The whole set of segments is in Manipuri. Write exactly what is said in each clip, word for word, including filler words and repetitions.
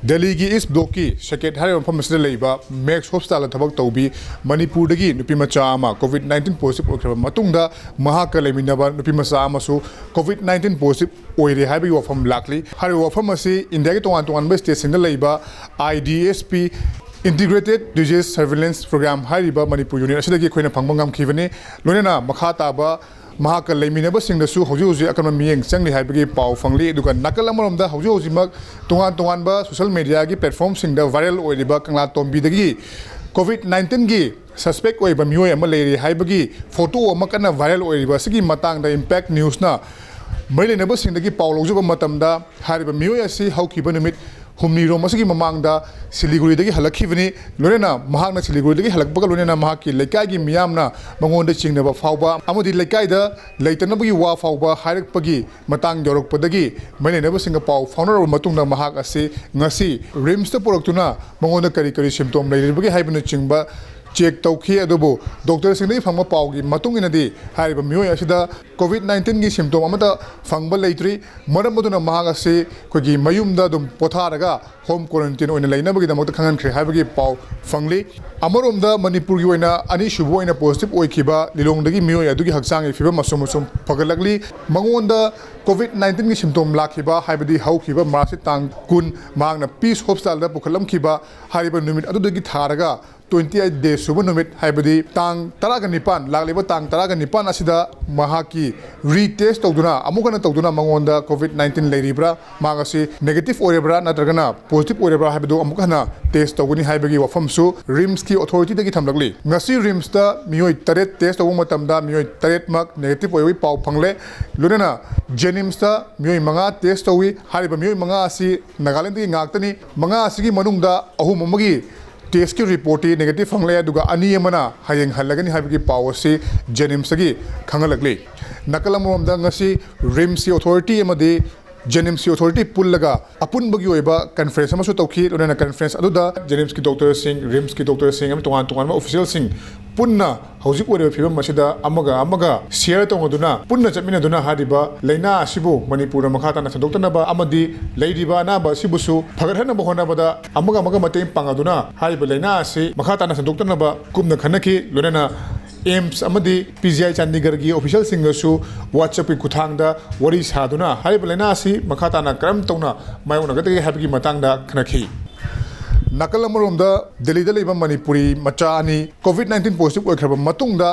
ꯗꯦꯜꯂꯤꯒꯤ ꯏꯁ ꯕ꯭ꯂꯣꯛꯀꯤ ꯁꯦꯀꯦꯠ ꯍꯥꯏꯔꯤꯕ ꯃꯐꯝ ꯑꯁꯤꯗ ꯂꯩꯕ ꯃꯦꯛꯁ ꯍꯣꯁꯄꯤꯇꯥꯜꯗ ꯊꯕꯛ ꯇꯧꯕꯤ ꯃꯅꯤꯄꯨꯔꯗꯒꯤ ꯅꯨꯄꯤ ꯃꯆꯥ ꯑꯃ ꯀꯣꯚꯤꯗ ꯅꯥꯏꯟꯇꯤꯟ ꯄꯣꯖꯤꯇꯤꯚ ꯑꯣꯏꯈ꯭ꯔꯕ ꯃꯇꯨꯡꯗ, ꯃꯍꯥꯛꯀ ꯂꯩꯃꯤꯟꯅꯕ ꯅꯨꯄꯤ ꯃꯆꯥ ꯑꯃꯁꯨ ꯀꯣꯚꯤꯗ ꯅꯥꯏꯟꯇꯤꯟ ꯄꯣꯖꯤꯇꯤꯚ ꯑꯣꯏꯔꯦ ꯍꯥꯏꯕꯒꯤ ꯋꯥꯐꯝ ꯂꯥꯛꯂꯤ꯫ ꯍꯥꯏꯔꯤꯕ ꯋꯥꯐꯝ ꯑꯁꯤ ꯏꯟꯗꯤꯌꯥꯒꯤ ꯇꯣꯉꯥꯟ ꯇꯣꯉꯥꯟꯕ ꯁ꯭ꯇꯦꯠꯁꯤꯡꯗ ꯂꯩꯕ I D S P, Integrated Disease Surveillance Program ꯍꯥꯏꯔꯤꯕ ꯃꯅꯤꯄꯨꯔ ꯌꯨꯅꯤꯠ ꯑꯁꯤꯗꯒꯤ ꯑꯩꯈꯣꯏꯅ ꯐꯪꯕ ꯉꯝꯈꯤꯕꯅꯤ꯫ ꯂꯣꯏꯅꯅ ꯃꯈꯥ ꯇꯥꯕ ꯃꯍꯥꯛꯀ ꯂꯩꯃꯤꯟꯅꯕꯁꯤꯡꯗꯁꯨ ꯍꯧꯖꯤꯛ ꯍꯧꯖꯤꯛ ꯑꯀꯟꯕ ꯃꯤꯠꯌꯦꯡ ꯆꯪꯂꯤ ꯍꯥꯏꯕꯒꯤ ꯄꯥꯎ ꯐꯪꯂꯤ꯫ ꯑꯗꯨꯒ ꯅꯥꯀꯜ ꯑꯃꯔꯣꯝꯗ ꯍꯧꯖꯤꯛ ꯍꯧꯖꯤꯛꯃꯛ ꯇꯣꯉꯥꯟ ꯇꯣꯉꯥꯟꯕ ꯁꯣꯁꯦꯜ ꯃꯦꯗꯤꯌꯥꯒꯤ ꯄ꯭ꯂꯦꯠꯐꯣꯝꯁꯤꯡꯗ ꯚꯥꯏꯔꯦꯜ ꯑꯣꯏꯔꯤꯕ ꯀꯪꯂꯥꯇꯣꯝꯕꯤꯗꯒꯤ ꯀꯣꯚꯤꯗ ꯅꯥꯏꯟꯇꯤꯟꯒꯤ ꯁꯁꯄꯦꯛ ꯑꯣꯏꯕ ꯃꯤꯑꯣꯏ ꯑꯃ ꯂꯩꯔꯦ ꯍꯥꯏꯕꯒꯤ ꯐꯣꯇꯣ ꯑꯃ ꯀꯟꯅ ꯚꯥꯏꯔꯦꯜ ꯑꯣꯏꯔꯤꯕ ꯑꯁꯤꯒꯤ ꯃꯇꯥꯡꯗ ꯏꯝꯄꯦꯛ ꯅ꯭ꯌꯨꯁꯅ ꯃꯔꯤ ꯂꯩꯅꯕꯁꯤꯡꯗꯒꯤ ꯄꯥꯎ ꯂꯧꯖꯕ ꯃꯇꯝꯗ, ꯍꯥꯏꯔꯤꯕ ꯃꯤꯑꯣꯏ ꯑꯁꯤ ꯍꯧꯈꯤꯕ ꯅꯨꯃꯤꯠ ꯍꯨꯝꯅꯤꯔꯣꯝ ꯑꯁꯤꯒꯤ ꯃꯃꯥꯡꯗ ꯁꯤꯂꯤꯒꯨꯔꯤꯗꯒꯤ ꯍꯜꯂꯛꯈꯤꯕꯅꯤ꯫ ꯂꯣꯏꯅꯅ ꯃꯍꯥꯛꯅ ꯁꯤꯂꯤꯒꯨꯔꯤꯗꯒꯤ ꯍꯜꯂꯛꯄꯒ ꯂꯣꯏꯅꯅ ꯃꯍꯥꯛꯀꯤ ꯂꯩꯀꯥꯏꯒꯤ ꯃꯤꯌꯥꯝꯅ ꯃꯉꯣꯟꯗ ꯆꯤꯡꯅꯕ ꯐꯥꯎꯕ ꯑꯃꯗꯤ ꯂꯩꯀꯥꯏꯗ ꯂꯩꯇꯅꯕꯒꯤ ꯋꯥ ꯐꯥꯎꯕ ꯍꯥꯏꯔꯛꯄꯒꯤ ꯃꯇꯥꯡ ꯌꯧꯔꯛꯄꯗꯒꯤ, ꯃꯔꯤ ꯂꯩꯅꯕꯁꯤꯡꯒ ꯄꯥꯎ ꯐꯥꯎꯅꯔꯕ ꯃꯇꯨꯡꯗ ꯃꯍꯥꯛ ꯑꯁꯤ ꯉꯁꯤ ꯔꯤꯝꯁꯇ ꯄꯨꯔꯛꯇꯨꯅ ꯃꯉꯣꯟꯗ ꯀꯔꯤ ꯀꯔꯤ ꯁꯤꯝꯇꯣꯝ ꯂꯩꯔꯤꯕꯒꯦ ꯍꯥꯏꯕꯅꯆꯤꯡꯕ ꯆꯦꯛ ꯇꯧꯈꯤ꯫ ꯑꯗꯨꯕꯨ ꯗꯣꯛꯇꯔꯁꯤꯡꯗꯒꯤ ꯐꯪꯕ ꯄꯥꯎꯒꯤ ꯃꯇꯨꯡ ꯏꯟꯅꯗꯤ, ꯍꯥꯏꯔꯤꯕ ꯃꯤꯑꯣꯏ ꯑꯁꯤꯗ ꯀꯣꯚꯤꯗ ꯅꯥꯏꯟꯇꯤꯟꯒꯤ ꯁꯤꯝꯇꯣꯝ ꯑꯃꯠꯇ ꯐꯪꯕ ꯂꯩꯇ꯭ꯔꯤ꯫ ꯃꯔꯝ ꯑꯗꯨꯅ ꯃꯍꯥꯛ ꯑꯁꯤ ꯑꯩꯈꯣꯏꯒꯤ ꯃꯌꯨꯝꯗ ꯑꯗꯨꯝ ꯄꯣꯊꯥꯔꯒ ꯍꯣꯝ ꯀ꯭ꯋꯥꯔꯦꯟꯇꯤꯟ ꯑꯣꯏꯅ ꯂꯩꯅꯕꯒꯤꯗꯃꯛꯇ ꯈꯪꯍꯟꯈ꯭ꯔꯦ ꯍꯥꯏꯕꯒꯤ ꯄꯥꯎ ꯐꯪꯂꯤ꯫ ꯑꯃꯔꯣꯝꯗ ꯃꯅꯤꯄꯨꯔꯒꯤ ꯑꯣꯏꯅ ꯑꯅꯤꯁꯨꯕ ꯑꯣꯏꯅ ꯄꯣꯖꯤꯇꯤꯚ ꯑꯣꯏꯈꯤꯕ ꯂꯤꯂꯣꯡꯗꯒꯤ ꯃꯤꯑꯣꯏ ꯑꯗꯨꯒꯤ ꯍꯛꯆꯥꯡꯒꯤ ꯐꯤꯕꯝ ꯑꯁꯨꯝ ꯑꯁꯨꯝ ꯐꯒꯠꯂꯛꯂꯤ꯫ ꯃꯉꯣꯟꯗ ꯀꯣꯚꯤꯗ ꯅꯥꯏꯟꯇꯤꯟꯒꯤ ꯁꯤꯝꯇꯣꯝ ꯂꯥꯛꯈꯤꯕ, ꯍꯥꯏꯕꯗꯤ ꯍꯧꯈꯤꯕ ꯃꯥꯔꯆꯀꯤ ꯇꯥꯡ ꯀꯨꯟ, ꯃꯍꯥꯛꯅ ꯄꯤꯁ ꯍꯣꯁꯄꯤꯇꯥꯜꯗ ꯄꯨꯈꯠꯂꯝꯈꯤꯕ ꯍꯥꯏꯔꯤꯕ ꯅꯨꯃꯤꯠ ꯑꯗꯨꯗꯒꯤ ꯊꯥꯔꯒ ꯇ꯭ꯋꯦꯟꯇꯤ ꯑꯩꯠ ꯗꯦ ꯁꯨꯕ ꯅꯨꯃꯤꯠ, ꯍꯥꯏꯕꯗꯤ ꯇꯥꯡ ꯇꯔꯥꯒ ꯅꯤꯄꯥꯟ, ꯂꯥꯛꯂꯤꯕ ꯇꯥꯡ ꯇꯔꯥꯒ ꯅꯤꯄꯥꯟ ꯑꯁꯤꯗ ꯃꯍꯥꯛꯀꯤ ꯔꯤꯇꯦꯁ ꯇꯧꯗꯨꯅ, ꯑꯃꯨꯛ ꯍꯟꯅ ꯇꯧꯗꯨꯅ ꯃꯉꯣꯟꯗ ꯀꯣꯚꯤꯗ ꯅꯥꯏꯟꯇꯤꯟ ꯂꯩꯔꯤꯕ꯭ꯔꯥ, ꯃꯍꯥꯛ ꯑꯁꯤ ꯅꯦꯒꯦꯇꯤꯚ ꯑꯣꯏꯔꯕ꯭ꯔꯥ ꯅꯠꯇ꯭ꯔꯒꯅ ꯄꯣꯖꯤꯇꯤꯚ ꯑꯣꯏꯔꯕ꯭ꯔꯥ ꯍꯥꯏꯕꯗꯨ ꯑꯃꯨꯛ ꯍꯟꯅ ꯇꯦꯁ ꯇꯧꯒꯅꯤ ꯍꯥꯏꯕꯒꯤ ꯋꯥꯐꯝꯁꯨ ꯔꯤꯝꯁꯀꯤ ꯑꯣꯊꯣꯔꯤꯇꯤꯗꯒꯤ ꯊꯝꯂꯛꯂꯤ꯫ ꯉꯁꯤ ꯔꯤꯝꯁꯇ ꯃꯤꯑꯣꯏ ꯇꯔꯦꯠ ꯇꯦꯁ ꯇꯧꯕ ꯃꯇꯝꯗ ꯃꯤꯑꯣꯏ ꯇꯔꯦꯠꯃꯛ ꯅꯦꯒꯦꯇꯤꯚ ꯑꯣꯏꯕꯒꯤ ꯄꯥꯎ ꯐꯪꯂꯦ꯫ ꯂꯣꯏꯅꯅ ꯖꯦꯅꯤꯝꯁꯇ ꯃꯤꯑꯣꯏ ꯃꯉꯥ ꯇꯦꯁ ꯇꯧꯏ꯫ ꯍꯥꯏꯔꯤꯕ ꯃꯤꯑꯣꯏ ꯃꯉꯥ ꯑꯁꯤ ꯅꯥꯒꯥꯂꯦꯟꯗꯒꯤ ꯉꯥꯛꯇꯅꯤ꯫ ꯃꯉꯥ ꯑꯁꯤꯒꯤ ꯃꯅꯨꯡꯗ ꯑꯍꯨꯝ ꯑꯃꯒꯤ ꯇꯦꯁꯀꯤ ꯔꯤꯄꯣꯔꯠꯇꯤ ꯅꯦꯒꯦꯇꯤꯚ ꯐꯪꯂꯦ, ꯑꯗꯨꯒ ꯑꯅꯤ ꯑꯃꯅ ꯍꯌꯦꯡ ꯍꯜꯂꯒꯅꯤ ꯍꯥꯏꯕꯒꯤ ꯄꯥꯎ ꯑꯁꯤ ꯖꯦꯅꯤꯝꯁꯇꯒꯤ ꯈꯪꯍꯜꯂꯛꯂꯤ꯫ ꯅꯥꯀꯜ ꯑꯃꯔꯣꯝꯗ ꯉꯁꯤ ꯔꯤꯝꯁꯀꯤ ꯑꯣꯊꯣꯔꯤꯇꯤ ꯑꯃꯗꯤ ꯖꯦꯅꯤꯝꯁꯀꯤ ꯑꯣꯊꯣꯔꯤꯇꯤ ꯄꯨꯜꯂꯒ ꯑꯄꯨꯟꯕꯒꯤ ꯑꯣꯏꯕ ꯀꯟꯐꯔꯦꯟꯁ ꯑꯃꯁꯨ ꯇꯧꯈꯤ꯫ ꯂꯣꯏꯅꯅ ꯀꯟꯐꯔꯦꯟꯁ ꯑꯗꯨꯗ ꯖꯦꯅꯤꯝꯁꯀꯤ ꯗꯣꯛꯇꯔꯁꯤꯡ, ꯔꯤꯝꯁꯀꯤ ꯗꯣꯛꯇꯔꯁꯤꯡ ꯑꯃꯗꯤ ꯇꯣꯉꯥꯟ ꯇꯣꯉꯥꯟꯕ ꯑꯣꯐꯤꯁꯤꯌꯦꯜꯁꯤꯡ ꯄꯨꯟꯅ ꯍꯧꯖꯤꯛ ꯑꯣꯏꯔꯤꯕ ꯐꯤꯕꯝ ꯑꯁꯤꯗ ꯑꯃꯒ ꯑꯃꯒ ꯁꯤꯌꯔ ꯇꯧꯅꯗꯨꯅ, ꯄꯨꯟꯅ ꯆꯠꯃꯤꯟꯅꯗꯨꯅ ꯍꯥꯏꯔꯤꯕ ꯂꯥꯏꯅꯥ ꯑꯁꯤꯕꯨ ꯃꯅꯤꯄꯨꯔꯗ ꯃꯈꯥ ꯇꯥꯅ ꯁꯟꯗꯣꯛꯇꯅꯕ ꯑꯃꯗꯤ ꯂꯩꯔꯤꯕ ꯑꯅꯥꯕ ꯑꯁꯤꯕꯨꯁꯨ ꯐꯒꯠꯍꯟꯅꯕ ꯍꯣꯠꯅꯕꯗ ꯑꯃꯒ ꯑꯃꯒ ꯃꯇꯦꯡ ꯄꯥꯡꯅꯗꯨꯅ ꯍꯥꯏꯔꯤꯕ ꯂꯥꯏꯅꯥ ꯑꯁꯤ ꯃꯈꯥ ꯇꯥꯅ ꯁꯟꯗꯣꯛꯇꯅꯕ ꯀꯨꯞꯅ ꯈꯟꯅꯈꯤ꯫ ꯂꯣꯏꯅꯅ ꯑꯦꯝꯁ ꯑꯃꯗꯤ ꯄꯤ ꯖꯤ ꯑꯥꯏ ꯆꯥꯟꯗꯤꯒꯔꯒꯤ ꯑꯣꯐꯤꯁꯤꯌꯦꯜꯁꯤꯡꯒꯁꯨ WhatsApp-ꯀꯤ ꯈꯨꯠꯊꯥꯡꯗ ꯋꯥꯔꯤ ꯁꯥꯗꯨꯅ ꯍꯥꯏꯔꯤꯕ ꯂꯥꯏꯅꯥ ꯑꯁꯤ ꯃꯈꯥ ꯇꯥꯅ ꯀꯔꯝ ꯇꯧꯅ ꯃꯥꯌꯣꯛꯅꯒꯗꯒꯦ ꯍꯥꯏꯕꯒꯤ ꯃꯇꯥꯡꯗ ꯈꯟꯅꯈꯤ꯫ ꯅꯥꯀꯜ ꯑꯃꯔꯣꯝꯗ ꯗꯦꯜꯂꯤꯗ ꯂꯩꯕ ꯃꯅꯤꯄꯨꯔꯤ ꯃꯆꯥ ꯑꯅꯤ COVID nineteen positive ꯑꯣꯏꯈ꯭ꯔꯕ ꯃꯇꯨꯡꯗ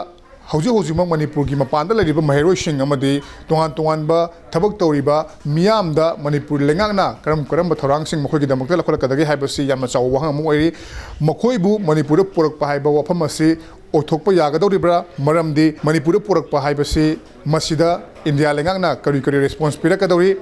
ꯍꯧꯖꯤꯛ ꯍꯧꯖꯤꯛꯃꯛ ꯃꯅꯤꯄꯨꯔꯒꯤ ꯃꯄꯥꯟꯗ ꯂꯩꯔꯤꯕ ꯃꯍꯩꯔꯣꯏꯁꯤꯡ ꯑꯃꯗꯤ ꯇꯣꯉꯥꯟ ꯇꯣꯉꯥꯟꯕ ꯊꯕꯛ ꯇꯧꯔꯤꯕ ꯃꯤꯌꯥꯝꯗ ꯃꯅꯤꯄꯨꯔ ꯂꯩꯉꯥꯛꯅ ꯀꯔꯝ ꯀꯔꯝꯕ ꯊꯧꯔꯥꯡꯁꯤꯡ ꯃꯈꯣꯏꯒꯤꯗꯃꯛꯇ ꯂꯧꯈꯠꯂꯛꯀꯗꯒꯦ ꯍꯥꯏꯕꯁꯤ ꯌꯥꯝꯅ ꯆꯥꯎꯕ ꯋꯥꯍꯪ ꯑꯃ ꯑꯣꯏꯔꯤ꯫ ꯃꯈꯣꯏꯕꯨ ꯃꯅꯤꯄꯨꯔꯗ ꯄꯨꯔꯛꯄ ꯍꯥꯏꯕ ꯋꯥꯐꯝ ꯑꯁꯤ ꯑꯣꯏꯊꯣꯛꯄ ꯌꯥꯒꯗꯧꯔꯤꯕ꯭ꯔꯥ? ꯃꯔꯝꯗꯤ ꯃꯅꯤꯄꯨꯔꯗ ꯄꯨꯔꯛꯄ ꯍꯥꯏꯕꯁꯤ ꯃꯁꯤꯗ ꯏꯟꯗꯤꯌꯥ ꯂꯩꯉꯥꯛꯅ ꯀꯔꯤ ꯀꯔꯤ ꯔꯦꯁꯄꯣꯟꯁ ꯄꯤꯔꯛꯀꯗꯧꯔꯤ?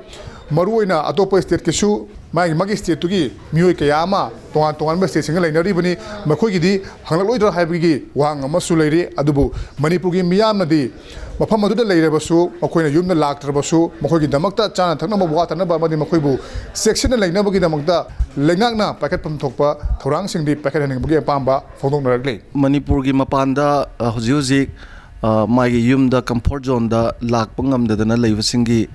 ꯃꯔꯨꯑꯣꯏꯅ ꯑꯇꯣꯞꯄ ꯁ꯭ꯇꯦꯠꯀꯤꯁꯨ ꯃꯥꯒꯤ ꯃꯥꯒꯤ ꯁ꯭ꯇꯦꯠꯇꯨꯒꯤ ꯃꯤꯑꯣꯏ ꯀꯌꯥ ꯑꯃ ꯇꯣꯉꯥꯟ ꯇꯣꯉꯥꯟꯕ ꯁ꯭ꯇꯦꯠꯁꯤꯡꯗ ꯂꯩꯅꯔꯤꯕꯅꯤ, ꯃꯈꯣꯏꯒꯤꯗꯤ ꯍꯪꯂꯛꯂꯣꯏꯗ꯭ꯔꯥ ꯍꯥꯏꯕꯒꯤ ꯋꯥꯍꯪ ꯑꯃꯁꯨ ꯂꯩꯔꯤ꯫ ꯑꯗꯨꯕꯨ ꯃꯅꯤꯄꯨꯔꯒꯤ ꯃꯤꯌꯥꯝꯅꯗꯤ ꯃꯐꯝ ꯑꯗꯨꯗ ꯂꯩꯔꯕꯁꯨ, ꯃꯈꯣꯏꯅ ꯌꯨꯝꯗ ꯂꯥꯛꯇ꯭ꯔꯕꯁꯨ, ꯃꯈꯣꯏꯒꯤꯗꯃꯛꯇ ꯆꯥꯅ ꯊꯛꯅꯕ ꯋꯥꯠꯇꯅꯕ ꯑꯃꯗꯤ ꯃꯈꯣꯏꯕꯨ ꯆꯦꯛꯁꯤꯟꯅ ꯂꯩꯅꯕꯒꯤꯗꯃꯛꯇ ꯂꯩꯉꯥꯛꯅ ꯄꯥꯏꯈꯠꯐꯝ ꯊꯣꯛꯄ ꯊꯧꯔꯥꯡꯁꯤꯡꯗꯤ ꯄꯥꯏꯈꯠꯍꯟꯅꯤꯡꯕꯒꯤ ꯑꯄꯥꯝꯕ ꯐꯣꯡꯗꯣꯛꯅꯔꯛꯂꯤ꯫ ꯃꯅꯤꯄꯨꯔꯒꯤ ꯃꯄꯥꯟꯗ, ꯑ, ꯍꯧꯖꯤꯛ ꯍꯧꯖꯤꯛ, ꯑ, ꯃꯥꯒꯤ ꯌꯨꯝꯗ ꯀꯝꯐꯣꯔꯠ ꯖꯣꯟꯗ ꯂꯥꯛꯄ ꯉꯝꯗꯗꯅ ꯂꯩꯕꯁꯤꯡꯒꯤ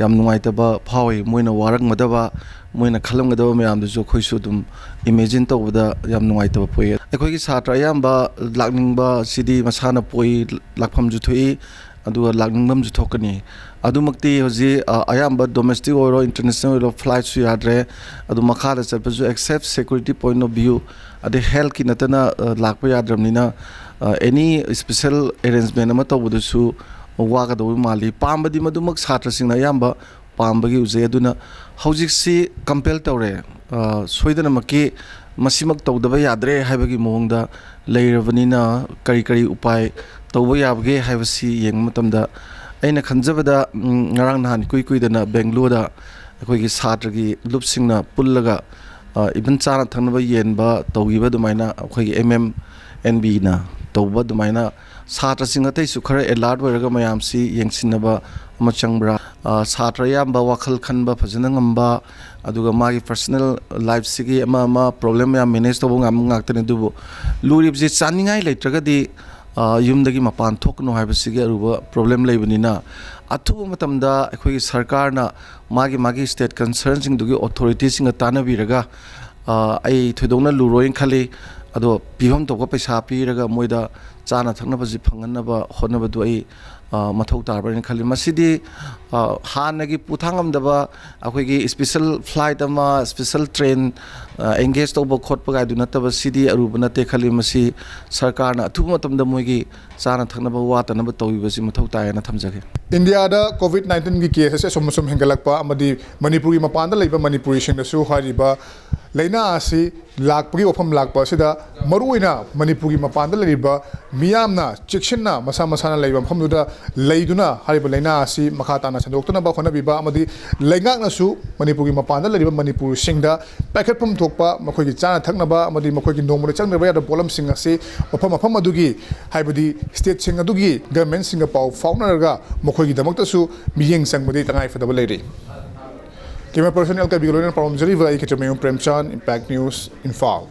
ꯌꯥꯝ ꯅꯨꯡꯉꯥꯏꯇꯕ ꯐꯥꯎꯏ꯫ ꯃꯣꯏꯅ ꯋꯥꯔꯝꯒꯗꯕ, ꯃꯣꯏꯅ ꯈꯜꯂꯝꯒꯗꯕ ꯃꯌꯥꯝꯗꯨꯁꯨ ꯑꯩꯈꯣꯏꯁꯨ ꯑꯗꯨꯝ ꯏꯃꯦꯖꯤꯟ ꯇꯧꯕꯗ ꯌꯥꯝ ꯅꯨꯡꯉꯥꯏꯇꯕ ꯄꯣꯛꯏ꯫ ꯑꯩꯈꯣꯏꯒꯤ ꯁꯥꯇ꯭ꯔ ꯑꯌꯥꯝꯕ ꯂꯥꯛꯅꯤꯡꯕ ꯁꯤꯗꯤ ꯃꯁꯥꯅ ꯄꯣꯛꯏ, ꯂꯥꯛꯐꯝꯁꯨ ꯊꯣꯛꯏ, ꯑꯗꯨꯒ ꯂꯥꯛꯅꯤꯡꯐꯝꯁꯨ ꯊꯣꯛꯀꯅꯤ꯫ ꯑꯗꯨꯃꯛꯇꯤ ꯍꯧꯖꯤꯛ, ꯑ, ꯑꯌꯥꯝꯕ ꯗꯣꯃꯦꯁꯇꯤꯛ ꯑꯣꯏꯔꯣ, ꯏꯟꯇꯔꯅꯦꯁꯅꯦꯜ ꯑꯣꯏꯔꯣ, ꯐ꯭ꯂꯥꯏꯠꯁꯨ ꯌꯥꯗ꯭ꯔꯦ꯫ ꯑꯗꯨ ꯃꯈꯥꯗ ꯆꯠꯄꯁꯨ except security point of view, ꯑꯗꯩ ꯍꯦꯜꯠꯀꯤ ꯅꯠꯇꯅ, ꯑ, ꯂꯥꯛꯄ ꯌꯥꯗ꯭ꯔꯕꯅꯤꯅ, ꯑ, ꯑꯦꯅꯤ ꯏꯁꯄꯤꯁꯦꯜ ꯑꯦꯔꯦꯟꯖꯃꯦꯟ ꯑꯃ ꯇꯧꯕꯗꯁꯨ ꯋꯥꯒꯗꯧꯕ ꯃꯥꯜꯂꯤ꯫ ꯄꯥꯝꯕꯗꯤ ꯃꯗꯨꯃꯛ ꯁꯥꯇ꯭ꯔꯁꯤꯡꯅ ꯑꯌꯥꯝꯕ ꯄꯥꯝꯕꯒꯤ ꯎꯖꯩ꯫ ꯑꯗꯨꯅ ꯍꯧꯖꯤꯛꯁꯤ ꯀꯝꯄꯦꯜ ꯇꯧꯔꯦ꯫ ꯑ, ꯁꯣꯏꯗꯅꯃꯛꯀꯤ ꯃꯁꯤꯃꯛ ꯇꯧꯗꯕ ꯌꯥꯗ꯭ꯔꯦ ꯍꯥꯏꯕꯒꯤ ꯃꯑꯣꯡꯗ ꯂꯩꯔꯕꯅꯤꯅ ꯀꯔꯤ ꯀꯔꯤ ꯎꯄꯥꯏ ꯇꯧꯕ ꯌꯥꯕꯒꯦ ꯍꯥꯏꯕꯁꯤ ꯌꯦꯡꯕ ꯃꯇꯝꯗ ꯑꯩꯅ ꯈꯟꯖꯕꯗ, ꯎꯝ, ꯉꯔꯥꯡ ꯅꯍꯥꯟ ꯏꯀꯨꯏ ꯀꯨꯏꯗꯅ ꯕꯦꯡꯒ꯭ꯂꯣꯔꯗ ꯑꯩꯈꯣꯏꯒꯤ ꯁꯥꯇ꯭ꯔꯒꯤ ꯂꯨꯞꯁꯤꯡꯅ ꯄꯨꯜꯂꯒ, ꯑ, even ꯆꯥꯅ ꯊꯛꯅꯕ ꯌꯦꯟꯕ ꯇꯧꯈꯤꯕ ꯑꯗꯨꯃꯥꯏꯅ ꯑꯩꯈꯣꯏꯒꯤ ꯑꯦꯝ ꯑꯦꯝ ꯑꯦꯟ ꯕꯤꯅ ꯇꯧꯕ ꯑꯗꯨꯃꯥꯏꯅ ꯁꯥꯇ꯭ꯔꯁꯤꯡ ꯑꯇꯩꯁꯨ ꯈꯔ ꯑꯦꯂꯥꯔꯠ ꯑꯣꯏꯔꯒ ꯃꯌꯥꯝꯁꯤ ꯌꯦꯡꯁꯤꯟꯅꯕ ꯑꯃ ꯆꯪꯕ꯭ꯔꯥ? ꯑ, ꯁꯥꯇ꯭ꯔ ꯑꯌꯥꯝꯕ ꯋꯥꯈꯜ ꯈꯟꯕ ꯐꯖꯅ ꯉꯝꯕ, ꯑꯗꯨꯒ ꯃꯥꯒꯤ ꯄꯔꯁꯣꯅꯦꯜ ꯂꯥꯏꯐꯁꯤꯒꯤ ꯑꯃ ꯑꯃ ꯄ꯭ꯔꯣꯕ꯭ꯂꯦꯝ ꯃꯌꯥꯝ ꯃꯦꯅꯦꯖ ꯇꯧꯕ ꯉꯝꯕ ꯉꯥꯛꯇꯅꯤ꯫ ꯑꯗꯨꯕꯨ ꯂꯨꯔꯤꯕꯁꯤ ꯆꯥꯅꯤꯡꯉꯥꯏ ꯂꯩꯇ꯭ꯔꯒꯗꯤ, ꯑ, ꯌꯨꯝꯗꯒꯤ ꯃꯄꯥꯟ ꯊꯣꯛꯀꯅꯨ ꯍꯥꯏꯕꯁꯤꯒꯤ ꯑꯔꯨꯕ ꯄ꯭ꯔꯣꯕ꯭ꯂꯦꯝ ꯂꯩꯕꯅꯤꯅ, ꯑꯊꯨꯕ ꯃꯇꯝꯗ ꯑꯩꯈꯣꯏꯒꯤ ꯁꯔꯀꯥꯔꯅ ꯃꯥꯒꯤ ꯃꯥꯒꯤ ꯁ꯭ꯇꯦꯠ ꯀꯟꯁꯔꯟꯁꯤꯡꯗꯨꯒꯤ ꯑꯣꯊꯣꯔꯤꯇꯤꯁꯤꯡꯒ ꯇꯥꯟꯅꯕꯤꯔꯒ, ꯑ, ꯑꯩ ꯊꯣꯏꯗꯣꯛꯅ ꯂꯨꯔꯣꯏꯅ ꯈꯜꯂꯤ꯫ ꯑꯗꯣ ꯄꯤꯐꯝ ꯊꯣꯛꯄ ꯄꯩꯁꯥ ꯄꯤꯔꯒ ꯃꯣꯏꯗ ꯆꯥꯅ ꯊꯛꯅꯕꯁꯤ ꯐꯪꯍꯟꯅꯕ ꯍꯣꯠꯅꯕꯗꯨ ꯑꯩ, ꯑ, ꯃꯊꯧ ꯇꯥꯔꯕ꯭ꯔꯅ ꯈꯜꯂꯤ꯫ ꯃꯁꯤꯗꯤ, ꯑ, ꯍꯥꯟꯅꯒꯤ ꯄꯨꯊꯥꯡꯉꯝꯗꯕ ꯑꯩꯈꯣꯏꯒꯤ ꯏꯁꯄꯤꯁꯦꯜ ꯐ꯭ꯂꯥꯏꯠ ꯑꯃ, ꯏꯁꯄꯤꯁꯦꯜ ꯇ꯭ꯔꯦꯟ, ꯑ, ꯑꯦꯡꯒꯦꯖ ꯇꯧꯕ ꯈꯣꯠꯄ ꯀꯥꯏꯗꯨ ꯅꯠꯇꯕ, ꯁꯤꯗꯤ ꯑꯔꯨꯕ ꯅꯠꯇꯦ ꯈꯜꯂꯤ꯫ ꯃꯁꯤ ꯁꯔꯀꯥꯔꯅ ꯑꯊꯨꯕ ꯃꯇꯝꯗ ꯃꯣꯏꯒꯤ ꯆꯥꯅ ꯊꯛꯅꯕ ꯋꯥꯠꯇꯅꯕ ꯇꯧꯕꯤꯕꯁꯤ ꯃꯊꯧ ꯇꯥꯏ ꯍꯥꯏꯅ ꯊꯝꯖꯒꯦ꯫ ꯏꯟꯗꯤꯌꯥꯗ ꯀꯣꯚꯤꯗ ꯅꯥꯏꯟꯇꯤꯟꯒꯤ ꯀꯦꯁ ꯑꯁꯤ ꯑꯁꯨꯝ ꯑꯁꯨꯝ ꯍꯦꯟꯒꯠꯂꯛꯄ ꯑꯃꯗꯤ ꯃꯅꯤꯄꯨꯔꯒꯤ ꯃꯄꯥꯟꯗ ꯂꯩꯕ ꯃꯅꯤꯄꯨꯔꯤꯁꯤꯡꯗꯁꯨ ꯍꯥꯏꯔꯤꯕ ꯂꯥꯏꯅꯥ ꯑꯁꯤ ꯂꯥꯛꯄꯒꯤ ꯋꯥꯐꯝ ꯂꯥꯛꯄ ꯑꯁꯤꯗ, ꯃꯔꯨꯑꯣꯏꯅ ꯃꯅꯤꯄꯨꯔꯒꯤ ꯃꯄꯥꯟꯗ ꯂꯩꯔꯤꯕ ꯃꯤꯌꯥꯝꯅ ꯆꯦꯛꯁꯤꯟꯅ ꯃꯁꯥ ꯃꯁꯥꯅ ꯂꯩꯕ ꯃꯐꯝꯗꯨꯗ ꯂꯩꯗꯨꯅ ꯍꯥꯏꯔꯤꯕ ꯂꯥꯏꯅꯥ ꯑꯁꯤ ꯃꯈꯥ ꯇꯥꯅ ꯁꯟꯗꯣꯛꯇꯅꯕ ꯍꯣꯠꯅꯕꯤꯕ ꯑꯃꯗꯤ ꯂꯩꯉꯥꯛꯅꯁꯨ ꯃꯅꯤꯄꯨꯔꯒꯤ ꯃꯄꯥꯟꯗ ꯂꯩꯔꯤꯕ ꯃꯅꯤꯄꯨꯔꯁꯤꯡꯗ ꯄꯥꯏꯈꯠꯐꯝ ꯊꯣꯛꯄ ꯃꯈꯣꯏꯒꯤ ꯆꯥꯅ ꯊꯛꯅꯕ ꯑꯃꯗꯤ ꯃꯈꯣꯏꯒꯤ ꯅꯣꯡꯃꯗ ꯆꯪꯗ꯭ꯔꯕ ꯌꯥꯗꯕ ꯄꯣꯠꯂꯝꯁꯤꯡ ꯑꯁꯤ ꯃꯐꯝ ꯃꯐꯝ ꯑꯗꯨꯒꯤ, ꯍꯥꯏꯕꯗꯤ ꯁ꯭ꯇꯦꯠꯁꯤꯡ ꯑꯗꯨꯒꯤ ꯒꯚꯔꯟꯃꯦꯟꯠꯁꯤꯡꯒ ꯄꯥꯎ ꯐꯥꯎꯅꯔꯒ ꯃꯈꯣꯏꯒꯤꯗꯃꯛꯇꯁꯨ ꯃꯤꯠꯌꯦꯡ ꯆꯪꯕꯗꯤ ꯇꯉꯥꯏꯐꯗꯕ ꯂꯩꯔꯤ꯫ ꯀꯦꯃꯦꯔꯥ ꯄꯔꯁꯟ ꯑꯦꯜ ꯀꯕꯤꯒ ꯂꯣꯏꯅꯅ ꯄꯥꯎꯗꯝꯖꯔꯤꯕ ꯑꯩ ꯈꯦꯇ꯭ꯔꯤꯃꯌꯨꯝ ꯄ꯭ꯔꯦꯝꯆꯥꯟ, ꯏꯝꯄꯦꯛ ꯅ꯭ꯌꯨꯁ, ꯏꯝꯐꯥꯜ꯫